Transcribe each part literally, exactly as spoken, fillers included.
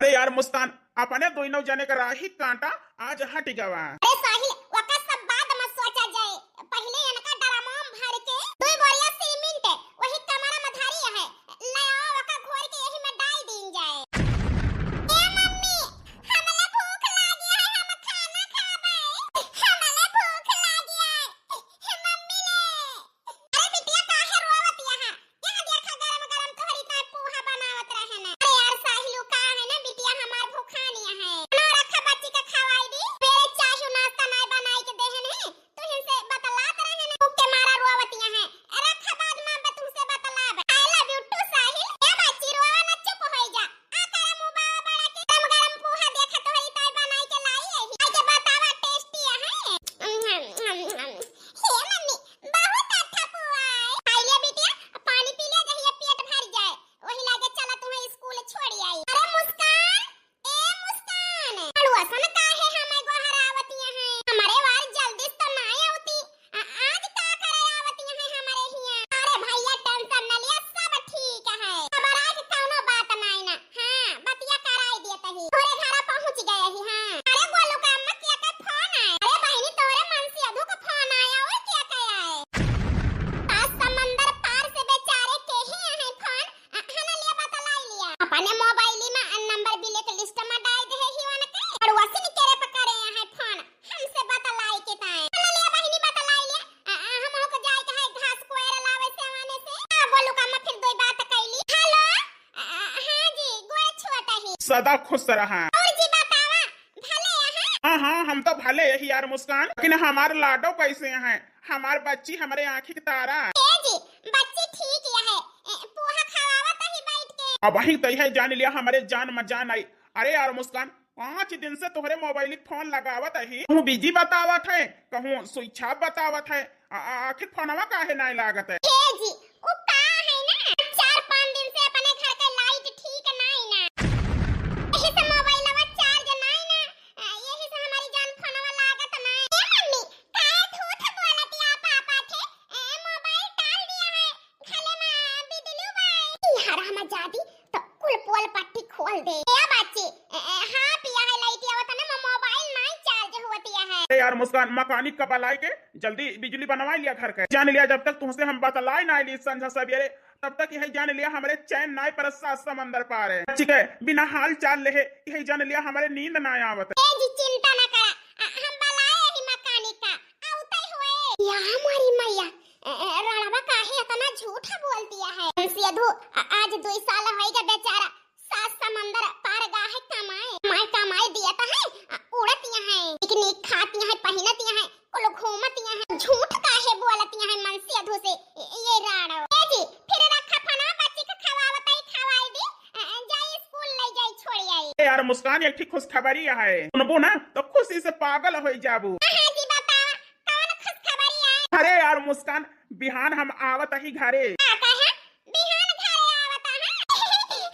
अरे यार मुस्कान, अपने दोनों जने का राही कांटा आज हट गवा। अरे साहिल, ओका सब बाद में सोचा जाए, पहिले इनका ड्रमवा में भर के दुई बोरिया सीमेंट वही कमरा में धरी है, ले आओ, ओका घोर के यही में डाल दीन जाए। ए मम्मी, हमले भूख लागी है, हम खाना खाबे। हमले भूख लागी है, हे मम्मी ले। अरे बिटिया, काहे रोवत यहाँ? यहाँ देखा, गरम गरम तोहरी ताई पोहा बनावत रहे ना। अरे यार साहिलू, का है ना बिटिया, हमार भूखानी है। ना रखा, बच्ची का खवाई दी। मेरे चाय नाश्ता नाय बनाई के देहे नहीं, तू इनसे बतलात रहे ना, भूख के मारा रोवत यहाँ है। रखा, बाद में अब तुमसे बतलाब। I love you too साहिल। ए बच्ची, रोवा ना, चुप होई जा। आ करे मुँह बावा बड़ा के, गरम गरम पोहा देखा तोहरी ताई बनाई के लाई है। आई के बतावा, tasty है। हे मम्मी, बहुत अच्छा पोहा है। खाई ले बिटिया, पानी पी ले, जहिया पेट भर जाए, वही लागे चला तुम्हें स्कूल छोड़ी आई। अरे मुस्कान, ए मुस्कान, अड़ुअसन काहे हमें गोहरावती हैं? हमरे वार जल्दी से तो ना आवती। आ, आज का करे आवती हैं हमरे हिया? अरे भैया tension न लिया, सब ठीक है। घबराए के कौनो बात नाई ना। हाँ, बतिया कराई दिए तही। तोरे घरा पहुँच गए ही, हाँ। अरे गोलू का अम्मा किया के फोन आए। अरे बहिनी, तोरे मन से अधू का फोन आया और क्या क्या आए? सात समंदर पार से बेचारे के ही आए फोन, आ, हना लिया बतलाई लिया। अपने मोबाइल में नंबर ब्लैक लिस्ट में डाल दे ही उनके। और वसिन केरे पकड़े आए फोन, हमसे बतलाई के ताए। हना लिया बहिनी बतलाई लिया। आ, आ, हम होके जाए के है घास कोयर लावे से आने से। आ, गोलू का अम्मा फिर दो बात कैली। हेलो, आ, हाँ जी, गोड़ छुअत ही। सदा खुश रहा। और जी बतावा, भले यहाँ? हाँ, हाँ, हम तो भले यही यार मुस्कान, लेकिन हमार लाडो कैसे हैं? हमार बच्ची हमरे आँखी के तारा। ए जी, बच्ची ठीक यह है। ए, पोहा खवावत ही बैठ के। अब वही तो यह जान लिया हमरे जान में जान आई। अरे यार मुस्कान, पाँच दिन से तोहरे मोबाइल के फोन लगावत ही, कहूँ busy बतावत है, कहूँ switch off बतावत है। आ, आ, आखिर फोनवा काहे नाय लागत है? ए जी, उ का है ना, चार पाँच दिन से अपने घर के लाइट ठीक नाय ना, यही से मोबाइलवा चार्ज नाय ना, आ, यही से हमारी जान फोनवा लागत नाय। ए मम्मी, काहे झूठ बोलत या पापा थे? ए, मोबाइल डाल दिया है, घरे में बिजली बाय। ई हरामजादी तो कुल पोल पट्टी खोल दे। ए बच्ची, ए, ए, हाँ पिया है, लाइट आवत ना, मो-, मोबाइल नाय चार्ज होत या है। अरे यार मुस्कान, मैकेनिक का बलाई के जल्दी बिजली बनवाई लिया घर के। जान लिया जब तक तुमसे हम बतलाई ना ली संझा सवेरे, तब तक यही जान लिया हमरे चैन नाय पर सात समंदर पार है। ठीक है, बिना हाल चाल ले है, यही जान लिया हमरे नींद नाय आवत है। ए जी चिंता ना करा, आ, हम बलाए ही मैकेनिक का, आवते हुए। या हमारी मैया, ए, ए, रणवा काहे इतना झूठा बोल दिया है? सिद्धू, आ, आज दुई साल होइगा बेचारा सात समंदर पार गा है कमाए। माय कमाए दिया तो है, आ, उड़त यहाँ है, पिकनिक खात यहाँ है, पहिनत यहाँ है, कुल घूमत यहाँ है। झूठ काहे बोलत यहाँ है मन सिद्धू से? ए, ये राणो। ए जी, फिर रखा फना बच्ची का खवावत है, खवाई दी, आ, जाई स्कूल ले जाई, छोड़ी आई। ए यार मुस्कान, एक ठीक खुशखबरी है, सुनबो ना तो खुशी से पागल हो जाबू। हाँ, हाँ जी, बतावा, कौन खुशखबरी है? अरे यार मुस्कान, बिहान हम आवत ही घरे। का कहे? बिहान घरे आवत है?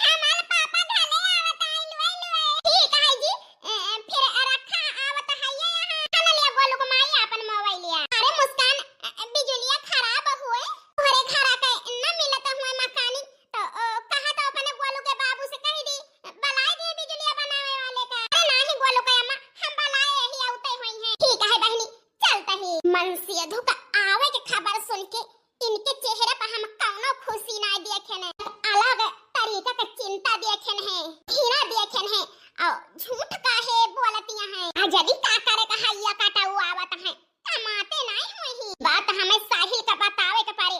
हमार पापा घरे आवत है, लुए, लुए। ठीक है जी, ए, फिर रखा आवत है ये यहाँ। खाना लिया गोलू को माई आपन मोबाइल लिया। अरे मुस्कान, ए, बिजुलिया खराब हुए, तोहरे घरा के न मिलत हुए मैकेनिक, तो, ओ, कहा तो अपने गोलू के बाबू से कह दी, बलाई दे बिजुलिया बनावे वाले का। अरे नाही गोलू के अम्मा, हम बलाए यही आउते हुई हैं। ठीक है बहनी, चलते ही। मन सिद्धू का आवे के खबर सुन के इनके चेहरे पर हम कौनो खुशी ना देखे ने, अलग तरीका के चिंता देखे ने, घृणा देखे ने, और झूठ काहे बोलतिया हैं। आ जदी का करे का हैया काटा वो आवत है, कमाते नहीं हुई ही। बात हमें साहिल का बतावे के पड़े,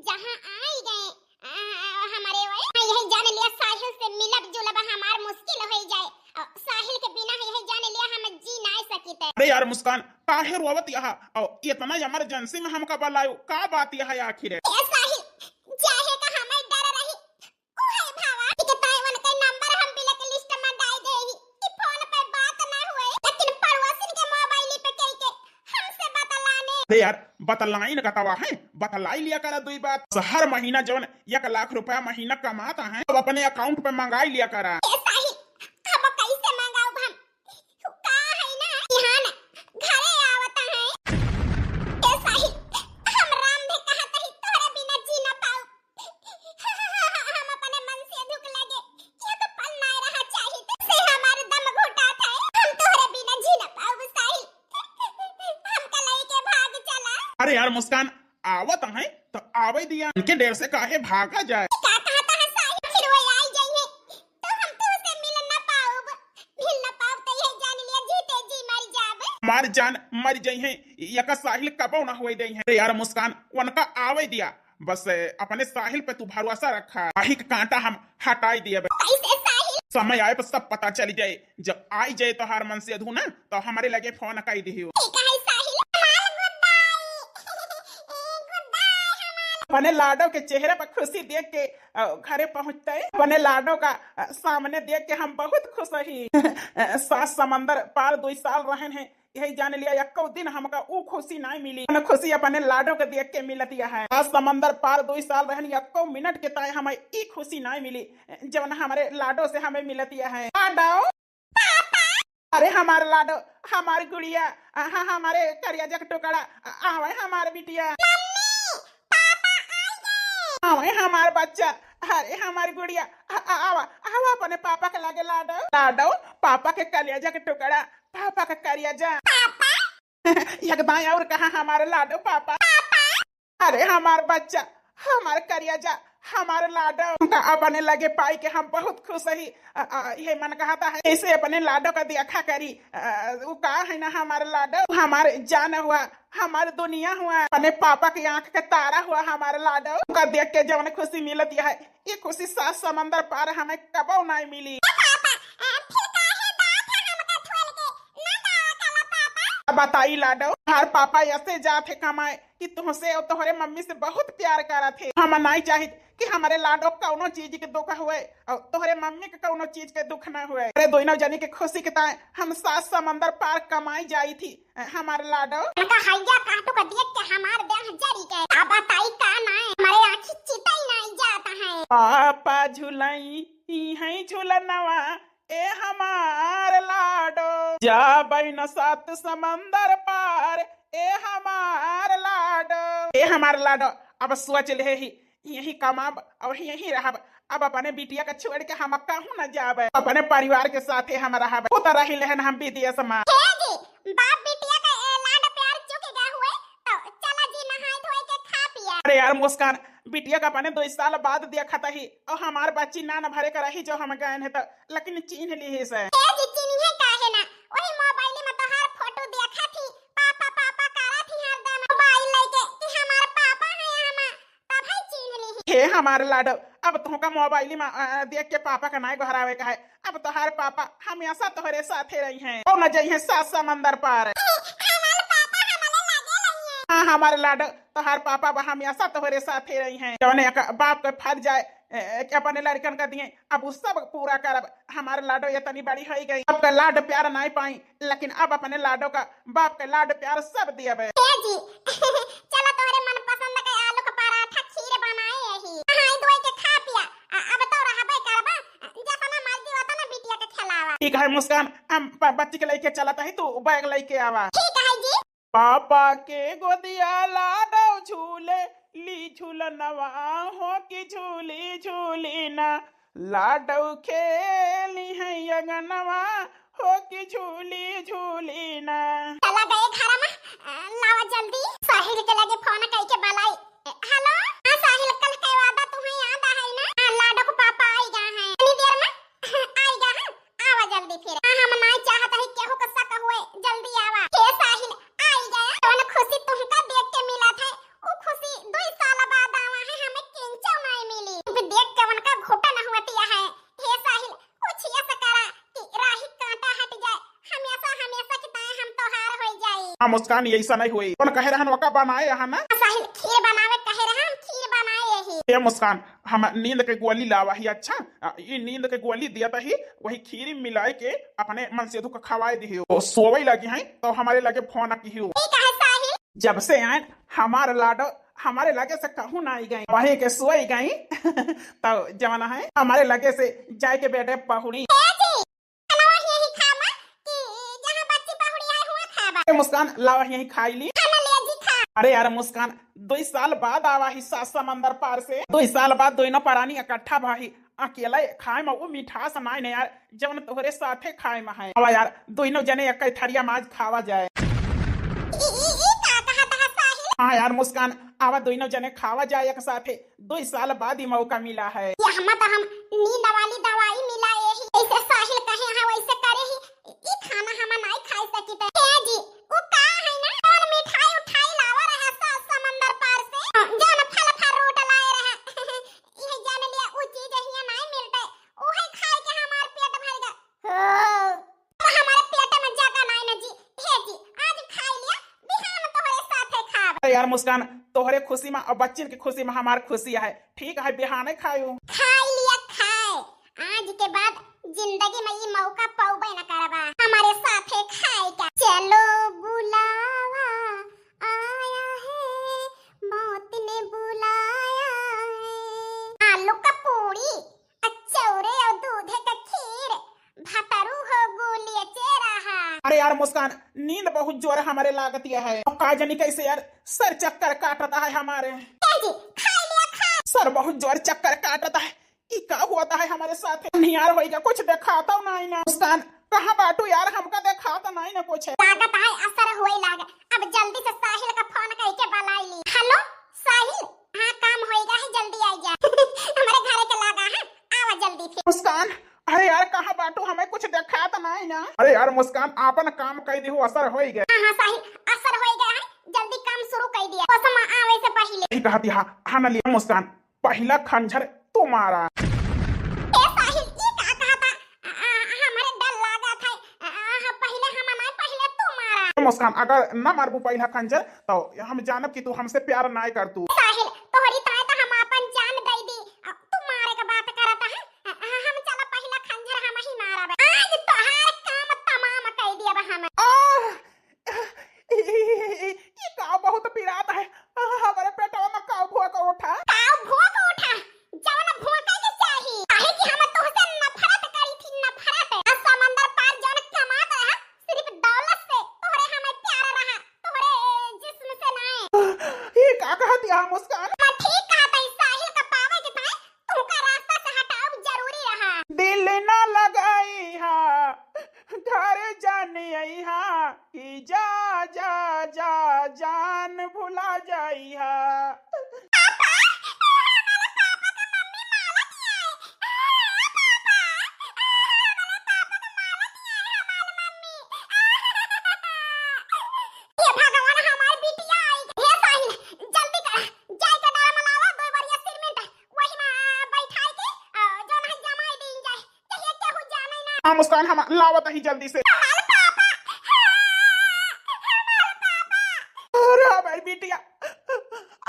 जहाँ आई गए, आ, हमारे वही, हाँ, यही जान लिया साहिल से मिलब जुलब हमार मुश्किल हो जाए, और साहिल के बिना यही जान लिया हम जी ना सकित। अरे यार मुस्कान, काहे रोवत यहाँ? और इतना emergency में हमका बुलायो, का बात यहाँ आखिर है? ए साहिल, चाहे का हमें डर रही, ओहे भावा, कि ताई उनके नंबर हम ब्लैक लिस्ट में डाल दे ही, कि फोन पे बात ना हुए, लेकिन पड़ोसिन के मोबाइल पे कह के हमसे बतलाने। अरे यार, बतलाई न कतवा है, बतलाई लिया करा दुई बात। हर महीना जवन एक लाख रुपया महीना कमाता है, अब अपने अकाउंट पे मंगाई लिया करा। ए साहिल, अब कैसे मंगाऊ हम? का है ना, बिहान घरे आवत है। ए साहिल, हम राम भी कहत ही तोहरे बिना जी ना पाऊ। हम अपने मन से दुख लगे, ये तो पल ना रहा चाहित। अरे यार मुस्कान, आवत हैं तो आवे दिया, इनके डेर से काहे भागा जाए। का कहत है साहिल, फिर वो आई जाइए तो हम तो उसे मिल ना पाउब, मिल ना पाउब तो ये जान लिया जीते जी मर जाब। हमार जान मर जाई है, यका साहिल कबो ना होए दे है। अरे यार मुस्कान, उनका आवे दिया, बस अपने साहिल पे तू भरोसा रखा, आही के कांटा हम हटाई दिए। कैसे साहिल? समय आए पर सब पता चल जाए। जब आई जाए तोहार मनसेधु ना, तो हमरे लगे फोन कई दिहियो। ठीक है साहिल। हमार गुड्डाई, ए गुड्डाई हमार। अपने लाडो के चेहरे पर खुशी देख के, अ, घरे पहुँचते अपने लाडो का, अ, सामने देख के हम बहुत खुश ही। अ, सात समंदर पार दुई साल रहन हैं, यही जान लिया, यक्को दिन हमका ऊ खुशी नाई मिली, जौन खुशी अपने लाडो के देख के मिलतिया है। आज समंदर पार दुई साल रहन, यक्को मिनट के ताए हमें ई खुशी नाई मिली, जौन हमरे लाडो से हमें मिलतिया है। लाडो, अरे हमार लाडो, हमार गुड़िया, हाँ, हमारे करिया जक टुकड़ा, आवे हमार बिटिया। आवे हमार बच्चा, अरे हमार गुड़िया, आ, आ, आवा, आवा अपने पापा के लगे लाडो। लाडो, पापा के कलेजा के टुकड़ा, पापा के कलेजा। पापा? एक दाएं और कहा हमार लाडो पापा। पापा? अरे हमार बच्चा, हमार कलेजा, हमार लाडो। उनका अपने लगे पाई के हम बहुत खुश ही। अ, अ, ये मन कहता है, ऐसे अपने लाडो का देखा करी। अ, वो का है ना हमार लाडो, हमार जान हुआ, हमार दुनिया हुआ, अपने पापा की आँख के तारा हुआ हमार लाडो। उनका देख के जवन खुशी मिलत है, ये खुशी सात समंदर पार हमें कबो नाई मिली। ए पापा, ए, फिर काहे दांत है हमका खोल के ना दावा काला पापा? अब बताई लाडो, हर पापा ऐसे जात है कमाए कि तुहसे और तोहरे मम्मी से बहुत प्यार करत है। हम नाई चाहित कि हमरे लाडो कौनो चीज के दुख हुए और तोहरे मम्मी के कौनो चीज के दुख ना हुए। अरे दोनों जनी के खुशी के ताए हम सात समंदर पार कमाई जाई थी। हमार लाडो। उनका हैया काटू का देख के हमार देह जरी गए। अब बताई का नाय, हमारे आँखी चिताई नाई जाता है। पापा झुलाई है झुलनवा, ए हमार लाडो। जा बहिन सात समंदर पार, ए हमार लाडो। ए हमार लाडो, अब सोच ले ही यही कमाब और यही रहब। अब अपने बिटिया के छोड़ के हम कहूँ न जाबे, अपने परिवार के साथे हम रहबे। खुद रही लेहन हम विदेश में। हे जी, बाप बिटिया का, ए, लाड प्यार चुक गए हुए, तो चला जी नहाए धोए के खा पिया। अरे यार मुस्कान, बिटिया का अपने दो साल बाद देखत ही और हमार बच्ची ना न भरे का रही जो हम गए हैं तो, लेकिन चीन्ह ली ही से। हे जी, चिन्हे काहे ना, वही मोबाइल में तोहार फोटो देखा थी, पापा पापा करा थी हरदम मोबाइल लेके कि हमार पापा है हम। तब है चीन्ह ली। हे हमार लाडो, अब तोहका मोबाइल में, अ, देख के पापा का नाय गोहरावे का है। अब तोहार पापा हमेशा तोहरे साथे रही हैं और न जइहें सात समंदर पार। हमार पापा हमारे लगे रही हैं। हाँ हमार लाडो, तोहार पापा बा हमेशा तोहरे साथे रही हैं। जौने एक बाप के फर्ज आए, ए, कि अपने लड़कन का दिए, अब उ सब पूरा करब। हमार लाडो ये तनी बड़ी होई गई, अब का लाड प्यार नाय पाई, लेकिन अब अपने लाडो का बाप के लाड प्यार सब दियबे। ए जी, चलो तोहरे मनपसंद के आलू के पराठा खीर बनाए यही। नहाई धोई के खा पिया। आ, अब तो रहबे करबा, जतना मर्जी ओतना बिटिया के खिलावा। ठीक है मुस्कान, हम ब-, बच्ची के लेके चलत ही, तू बैग लेके आवा। ठीक है जी। पापा के गोदिया लाडो झूले ली झूलनवा हो कि झूली झूली ना। लाडो खेली है अंगनवा हो कि झूली झूली ना। चला गए घर में, अ, लावा जल्दी। साहिल के लगे फोन कई के बलाई। अ, हेलो, हाँ साहिल, कल के वादा तुम्हें याद आ है ना? हाँ, लाडो को पापा आई गा है। इतनी देर में आई गा है, आवा जल्दी फिर। हाँ, हम नाई चाहत है केहू के शक हुए, जल्दी आवा। हे साहिल, आई गया। कौन खुशी तुमका देख के मिला था, वो खुशी दो साल बाद आवा है, हमें किंचो नाई मिली। देख के उनका घुटन हुआ है। हे साहिल, कुछ ऐसा करा कि राही कांटा हट जाए, हमेशा हमेशा की तरह हम तोहार हो जाए। हाँ मुस्कान, यही सा नहीं हुई। कौन कहे रहन वका बनाए यहाँ ना? साहिल खीर बनावे कहे रहा, हम खीर बनाए यही। ए मुस्कान, हम नींद के गोली लावा ही, अच्छा? आ, ई नींद के गोली दिया ही, वही खीर मिलाए के अपने मनसेधु का खवाए दिहियो। तो सोवे लगी हैं, तो हमारे लगे फोन किहियो। ठीक है साहिल। जब से आए हमार लाडो हमारे लगे से कहूँ ना आई गई, वहीं के सोई गई। तो जवाना है हमारे लगे से जाए के बेटे पहुड़ी। ए जी, खाना वही यही खाबा कि जहाँ बच्ची पहुड़ी आए हुआ खाबा? ए मुस्कान, लावा यही खाई ली। खाना ले जी खा। अरे यार मुस्कान, दो साल बाद आवा ही सात समंदर पार से। दो साल बाद दोनों परानी इकट्ठा भाई, अकेला खाए में वो मिठास नाय ने यार, जवन तोहरे साथे खाए में है। आवा यार, दोनों जने एक थरिया में आज खावा जाए। ई, ई, ई का कहा था साहिल? हाँ यार मुस्कान, आवा दोनों जने खावा जाए एक साथे, दो साल बाद ही मौका मिला है। ये हमा तो हम नींद वाली दवाई मिला यही, ऐसे साहिल कहे हैं वैसे करे ही, ई खाना हम नहीं खा सकित। हे जी, उ का है ना, कौन मिठाई उठाई लावा रहा सा समंदर पार से, जौन फल फ्रूट लाए रहा। ये जान लिया उ चीज हियां नहीं मिलते, उहे खाए के हमार पेट भर गया। हो, अब हमारे पेट में जगह नहीं ना जी। हे जी, आज खाई लिया, बिहान तोहरे साथे खाब। अरे यार मुस्कान, तोहरे खुशी में और बच्चन की खुशी में हमार खुशी है। ठीक है, बिहाने खायू। खाई लिया खाए, आज के बाद जिंदगी में ई मौका पौबे न करबा हमारे साथे खाए का। चलो बुलावा आया है, मौत ने बुलाया है। आलू का पूड़ी, अ, चौरे और दूधे का खीर, भतरू हो गुलिया चेरा है। अरे यार मुस्कान, नींद बहुत जोर हमारे लागत है। अब का जानी कैसे यार, सर चक्कर काटता है हमारे। ए जी, खाई लिया खा। सर बहुत जोर चक्कर काटता है। ई का होता है हमारे साथ? निहार होइगा, कुछ देखाता नहीं ना। मुस्कान, कहाँ बाटू यार, हमका देखाता नहीं ना कुछ। लागत है असर होए लाग। अब जल्दी से साहिल का फोन करके बुलाई ली। हेलो साहिल, हाँ काम होइगा है, जल्दी आई जा। हमारे घरे के लागा है, आवा जल्दी फिर। मुस्कान, अरे यार कहाँ बाटू, हमें कुछ देखाता नहीं ना। अरे यार मुस्कान, आपन काम कई दिहू, असर होइगा। हाँ हाँ साहिल, असर होइगा है, जल्दी काम शुरू कर दिया। कसम आवे से पहले। ठीक कहती, हाँ हाँ ना लिया मुस्कान। पहिला खंजर तुम्हारा। ए साहिल, ई का कहता? आ, आ, हमरे डर लागत है। आ, आ, पहिले हम नहीं, पहिले तू मारा। ए मुस्कान, अगर न मारबू पहिला खंजर, तो हम जानब कि तू हमसे प्यार नाय कर तू। साहिल, तोहरी ताय तो हम आपन जान दे दी। आ, तू मारे के बात करत है? आ, आ, हम चला पहिला खंजर हम ही मारब। आज तोहार काम तमाम कर दियब हम। आह! ई, ई, ई, ई, ई का बहुत पिरात है? आ, हमरे पेटवा में काव भोंक उठा। काव भोंक उठा? जवन भोंके के चाही। काहे कि हम तोहसे नफरत करी थी, नफरत। आ समंदर पार जवन कमात रहा, सिर्फ दौलत से तोहरे हमें प्यार रहा, तोहरे जिस्म से नाय। ई का कहत या मुस्कान? हम ठीक कहत हई, साहिल का पावे के ताई तुमका रास्ता से हटाव जरूरी रहा। दिल ना लगाई हा, घर जाने आई हा, कि जा, जा, जा, जान भुला जाई हा। पापा, हमारे पापा का मम्मी मारत है। आ, पापा, हमारे पापा का मारत है, हमारे मम्मी। हे भगवान, हमार बिटिया आई। हे साहिल, जल्दी कर, जाए के डरम लावा, दो बढ़िया सिरमिट, वही में बैठाई के, अ, जौन है जमाई दीन जाए, चाहिए केहू जाने ना। हाँ मुस्कान, हम लावत ही जल्दी से। हमार पापा, हमार पापा। अरे हमार बिटिया,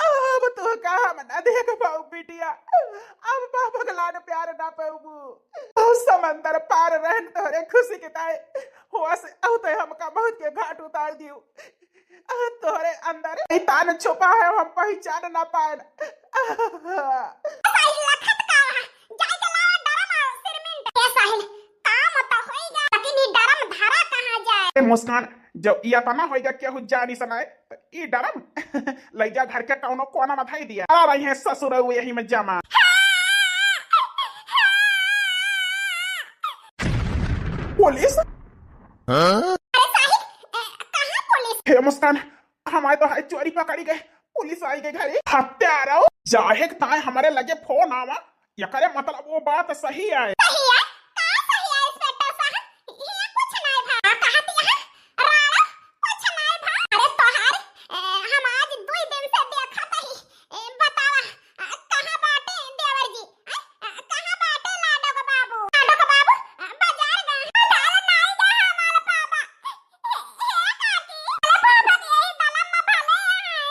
अब तो का हम ना देख पाऊ बिटिया, अब पापा के लाड प्यार ना पाऊबू। ओ समंदर पार रहन तोहरे खुशी के ताए, हुआ से अब तो हमका मौत के घाट उतार दियो। आ, तोहरे अंदर शैतान छुपा है, हम पहचान ना पाए। साहिल लखत का वहाँ, जाए के लावा डरम और सिरमिट। ए साहिल, काम तो होइगा, लेकिन ई डरम धरा कहाँ जाए? ए मुस्कान, जब ई अतना होइगा केहू जानी सनाए, तो ई डरम लइजा घर के कौनो कोना में धई दिया। आ रही है ससुर यही में जमा। पुलिस? हाँ? अरे साहिल, ए, कहाँ पुलिस? हे मुस्कान, हमारे तो है चोरी पकड़ी गए, पुलिस आई गई घरे। हत्यारा, जाहे के ताए हमारे लगे फोन आवा, एकरे मतलब वो बात सही आए। सही है? का सही है इंस्पेक्टर साहब? ये कुछ नहीं भा। का कहती है? राणा, कुछ नहीं भा। अरे तोहार, ए, हम आज दुई दिन से देखत ही। ए, बतावा, अ, कहाँ बाटे देवर जी? अ, अ, कहाँ बाटे लाडो के बाबू? लाडो के बाबू, अ, बाजार गए हैं। बाजार नहीं गए हमारे पापा। हे, हे काकी, हमारे पापा के यही दलम में भले हैं।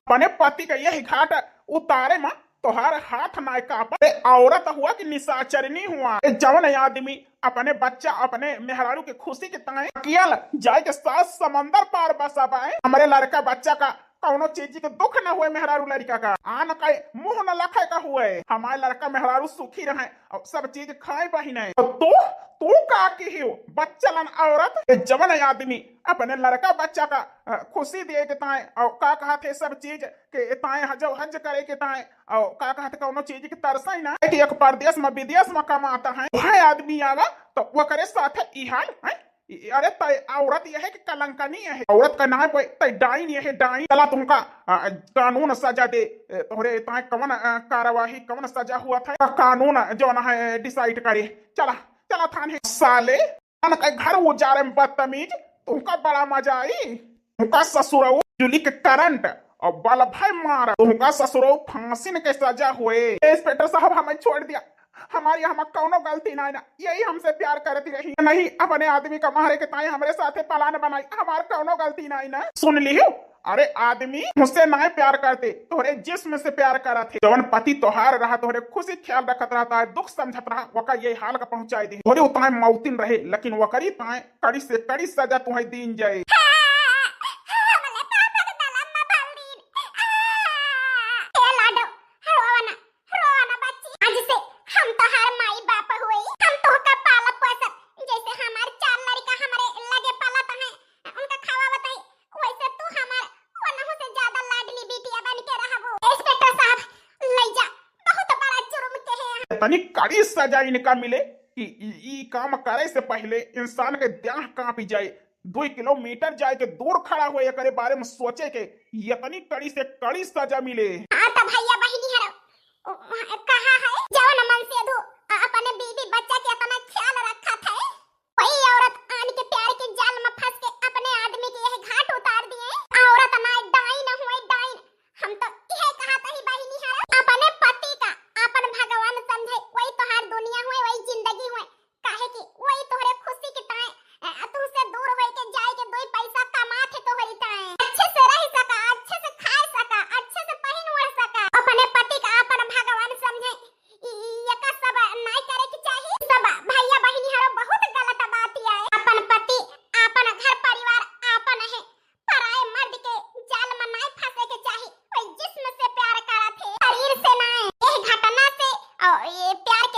अपने पति का यही घाट उतारे में तोहार हाथ नाय कांपे। औरत हुआ कि निशाचरनी हुआ? ए, जवन आदमी अपने बच्चा, अपने मेहरारू के खुशी के ताए अकेल जाए के साथ समंदर पार बसा पाए, हमरे लड़का बच्चा का कौनो चीज के दुख न हुए, मेहरारू लड़का का आन का मुंह न लखे का हुए, हमारे लड़का मेहरारू सुखी रहे और सब चीज खाए पहिने। तो तू, तू का की हो बच्चलन औरत? ए, जवन आदमी अपने लड़का बच्चा का, अ, खुशी दिए के ताए और का कहत है सब चीज के ताए हजो हज करे के ताए और का कहत कौनो चीज के तरसई ना कि एक परदेश में विदेश में कमाता है, वह आदमी आवा तो वो करे साथ ई हाल है। अरे तय औरत यह है कि कलंकनी है, औरत का नाम पे तय डाइन यह है, डाइन। चला तुमका, आ, कानून सजा दे। ए, तोहरे ताए कवन, आ, कार्यवाही, कवन सजा हुआ था, का-, कानून जौन है decide करे। चला, चला थाने। साले, अन के घर उजारे में बदतमीज, तुमका बड़ा मजा आई। तुमका ससुरऊ जुली के करंट और बल भाई मारा, तुमका ससुरऊ फांसी न के सजा हुए। इंस्पेक्टर साहब, हमें छोड़ दिया, हमारी, हम कौनो गलती ना, ना, यही हमसे प्यार करती रही, नहीं अपने आदमी का मारे के ताई हमरे साथे plan बनाई, हमार कौनो गलती ना, ना। सुन लियो, अरे आदमी मुझसे ना प्यार करते, तोहरे जिस्म से प्यार करत है। जवन पति तोहार रहा, तोहरे खुशी ख्याल रखत रहता है, दुख समझत रहा, वका ये हाल का पहुंचाई दी। तोहरे उताए मौतिन रहे, लेकिन वकरी ताए कड़ी से कड़ी सजा तुम्हें दीन जाए। ए लाडो, रोवा ना, रोवा ना बच्ची। आज से हम तोहार माई बाप होई। हम तोहका पालब पोसब, जैसे हमार चार लड़का हमरे लगे पलत हैं, उनका खवावत है, वैसे तू हमार ओनहु से ज्यादा लाडली बिटिया बन के रहबो। इंस्पेक्टर साहब, ले जा, बहुत बड़ा जुर्म के है। इतनी कड़ी सजा इनका मिले कि ई, ई काम करे से पहले इंसान के द्याह कांपी जाए। दुई किलोमीटर जाए के दूर खड़ा हुए एकरे बारे में सोचे के, इतनी कड़ी से कड़ी सजा मिले। हाँ, तो भैया बहिनी हर कहा है, जवन मन से धो अपने बीबी बच्चा के इतना ख्याल रखत है, वही औरत आन के प्यार के जाल में फंस के अपने आदमी के यह घाट उतार दिए। औरत ना डाइन हुए, डाइन। हम तो यह कहत ही बहिनी हर, अपने पति का अपन भगवान समझे, वही तोहार दुनिया हुए, वही जिंदगी हुए। काहे कि वही तोहरे खुशी के ताए, अ, तुमसे दूर होई के जाए के दो पैसा कमात है तोहरी ताए। अच्छे से रह सका, अच्छे से खा सका, अच्छे से पहिन ओढ़ सका। अपने पति का अपन भगवान समझे, इ-, इ-, ये का सब नाई करे के चाही। सब भैया बहिनी हरो बहुत गलत बात है। अपन पति, अपन घर परिवार अपन है, पराए मर्द के जाल में नाई फंसे के चाही। कोई जिस्म से प्यार करत है, शरीर से नाई। यह घटना से और ये प्यार